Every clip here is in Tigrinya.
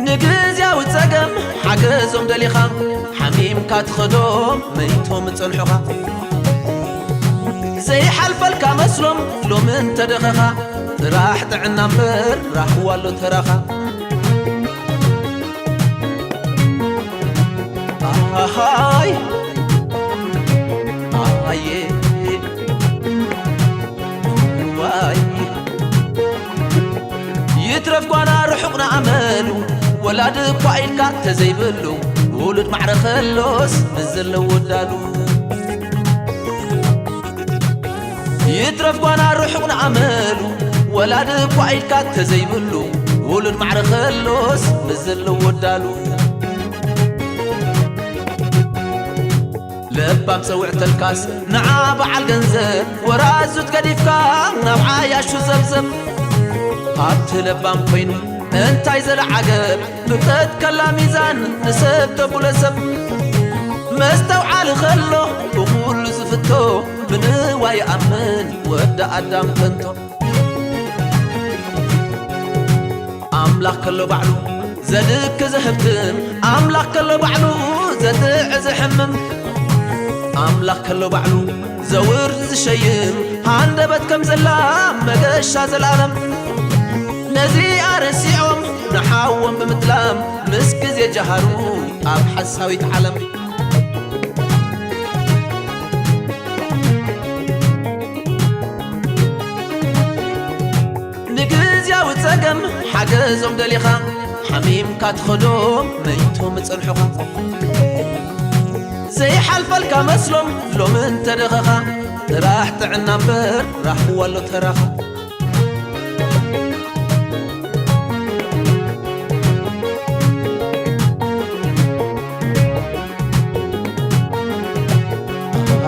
ንግዝያዊ ጸገም ሓገዞም ደሊኻ፣ ሓሚምካ ትኸዶ መይቶም ጸንሑኻ። ዘይሓልፈልካ መስሎም ሎሚ እንተደኸኻ፣ ጥራሕ ጥዕና እምበር ራህዋ ኣሎ ተራኻ። ኣሃይ፣ ኣየ፣ ዋይ። ይትረፍ ጓና ርሑቕ ንኣመሉ፣ ወላዲ እኳ ኢልካ ተዘይብሉ፣ ውሉድ ማዕረ ከሎስ ምስ ዘለዎ ወዳሉ። ይትረፍ ጓና ርሑቕ ንኣመሉ፣ ወላዲ እኳ ኢልካ ተዘይብሉ፣ ውሉድ ማዕረ ከሎስ ምስ ዘለዎ ወዳሉ። ለባም ጸውዕተልካስ ንዓ በዓል ገንዘብ፣ ወራዙት ገዲፍካ ናብ ዓያሹ ዘብዘብ። ሃብቲ ለባም ኮይኑ እንታይ ዘለዓገብ፣ ፍልጠት ከላ ሚዛን ንሰብ ተብሎ ሰብ። መስተውዓሊ ከሎ ብኹሉ ዝፍቶ፣ ብንዋይ ይኣምን ወዲ ኣዳም ከንቶ። ኣምላኽ ከሎ ባዕሉ ዘድክ ዘህብትም፣ ኣምላኽ ከሎ ባዕሉ ዘጥዕ ዘሕምም፣ ኣምላኽ ከሎ ባዕሉ ዘውርድ ዝሸይም፣ ሃንደበት ከም ዘላ መገሻ ዘላለም። ነዚኣ ረሲዖም ንሓዎም ብምጥላም፣ ምስ ግዜ ጀሃሩ ኣብ ሓሳዊት ዓለም። ንግዝያዊ ጸገም ሓገዞም ደሊኻ፣ ሓሚምካ ትኸዶ መይቶም ጸንሑኻ። ዘይሓልፈልካ መስሎም ሎሚ እንተደኸኻ፣ ጥራሕ ጥዕና እምበር ራህዋ ኣሎ ተራኻ።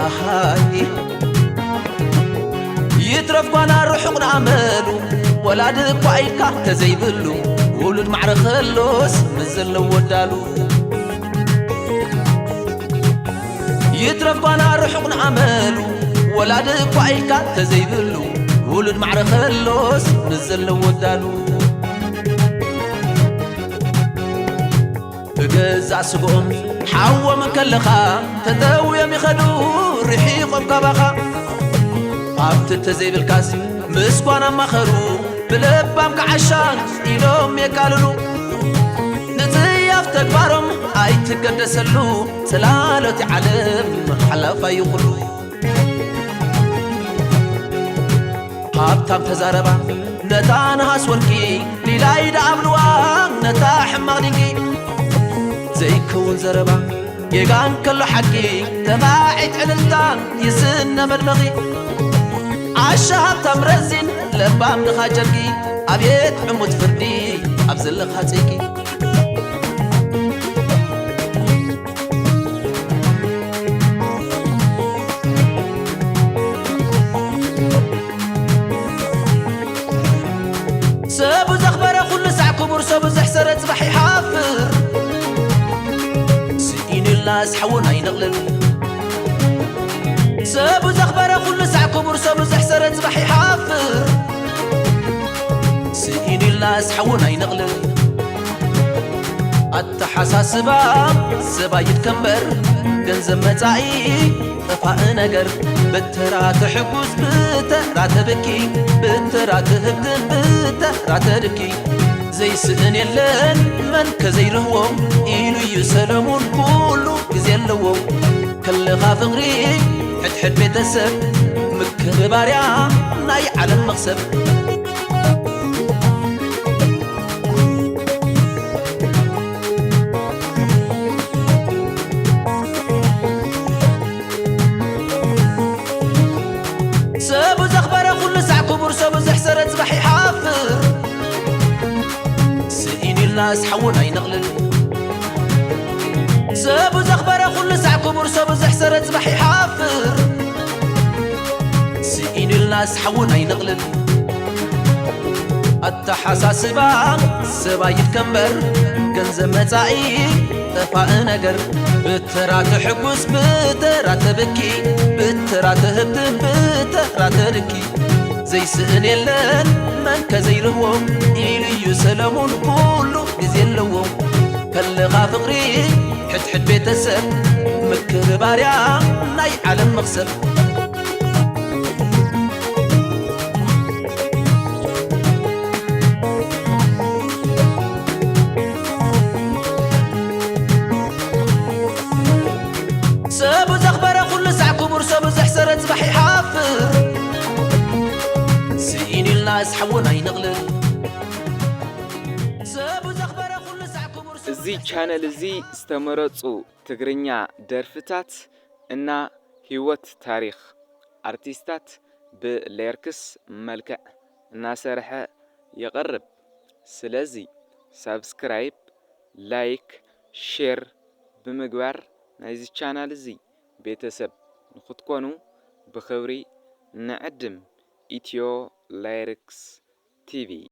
ኣሃይ። ይትረፍ ጓና ርሑቕ ንኣመሉ፣ ወላዲ እኳ ኢልካ ተዘይብሉ፣ ውሉድ ማዕረ ከሎስ ምስ ዘለዎ ወዳሉ። ይትረፍ ጓና ርሑቕ ንኣመሉ፣ ወላዲ እኳ ኢልካ ተዘይብሉ፣ ውሉድ ማዕረ ከሎስ ምስ ዘለዎ ወዳሉ። ብገዛእ ስግኦም ሓዎም ከለኻ፣ ተጠውዮም ይኸዱ ርሒቖም ካባኻ። ሃብቲ ተዘይብልካስ ምስ ጓና ኣማኸሩ፣ ብለባም ክዓሻ ኢሎም የቃልሉ። ንጽያፍ ተግባሮም ኣይትገደሰሉ፣ ጽላሎት ዓለም ሓላፋ እዩ ኩሉ። ሃብታም ተዛረባ ነታ ነሃስ ወርቂ፣ ሊላይ ደኣ ኣብልዋ ነታ ሕማቕ ድንቂ። ዘይከውን ዘረባ ጌጋ እንከሎ ሓቂ፣ ተባዒት ዕልልታ ይስነ መድመቒ። ዓሻ ሃብታም ረዚን ለባም ድኻ ጨርቂ፣ ኣብየት ዕሙት ፍርዲ ኣብ ዘለኻ ጽይቂ። ሰቡ ዘኽበረ ኩሉ ሳዕ ክቡር፣ ሰቡ ዘሕሰረ ጽባሕ ይሓፍር። ስኢኑላስ ሓውና ይነቕልል። ሰቡ ዘኽበረ ኩሉ ሳዕ ክቡር፣ ሰቡ ዘሕሰረ ጽባሕ ይሓፍር። ስኢኑላስ ሓውና ይነቕልል። ኣተሓሳስባ ሰብ ኣይድከምበር፣ ገንዘብ መጻኢ ጠፋኢ ነገር። ብተራ ትሕጉስ፣ ብተራ ተብኪ፣ ብተራ ትህብትም፣ ብተራ ተድኪ። ዘይስእን የለን መን ከዘይርህዎ፣ ኢሉ እዩ ሰለሙን ኩሉ ግዜ ኣለዎ። ከለኻ ፍቕሪ ሕድሕድ ቤተሰብ፣ ምክብባርያ ናይ ዓለም መኽሰብ። ሰቡ ዘኽበረ ኩሉ ሳዕ ክቡር፣ ሰቡ ዘሕሰረ ጽባሕ ይሓፍር። ስኢኑላስ ሓውና ይነቕልል። ሰቡ ዘኽበረ ኩሉ ሳዕ ክቡር፣ ሰቡ ዘሕሰረ ጽባሕ ይሓፍር። ስኢኑላስ ሓውና ይነቕልል። ኣተሓሳስባ ሰብ ኣይድከምበር፣ ገንዘብ መጻኢ ጠፋኢ ነገር። ብተራ ትሕጉስ፣ ብተራ ተብኪ፣ ብተራ ትህብትም፣ ብተራ ተድኪ። ዘይስእን የለን መን ከዘይርህዎ፣ ኢሉ እዩ ሰለሙን ኩሉ ግዜ ኣለዎ። ፍቕሪ ሕድሕድ ቤተሰብ ምክብባርያ ናይ ዓለም መኽሰብ። ሰቡ ዘኽበረ ኩሉ ሳዕ ክቡር፣ ሰቡ ዘሕሰረ ጽባሕ ይሓፍር። ስኢን ኢልና እስሓውን ኣይንቕልል። ሰቡ ዘኽበረ ኩሉ ሳዕ ክቡር፣ ሰቡ እዚ ዘሕሰረ ቻነል እዚ ዝተመረጹ ትግርኛ ደርፍታት እና ህይወት ታሪኽ ኣርቲስታት ብሌርክስ መልክዕ እናሰርሐ የቕርብ። ስለዚ ሳብስክራይብ፣ ላይክ፣ ሼር ብምግባር ናይዚ ቻናል እዚ ቤተሰብ ንኽትኮኑ ብኽብሪ ንዕድም። ኢትዮ ላይርክስ ቲቪ።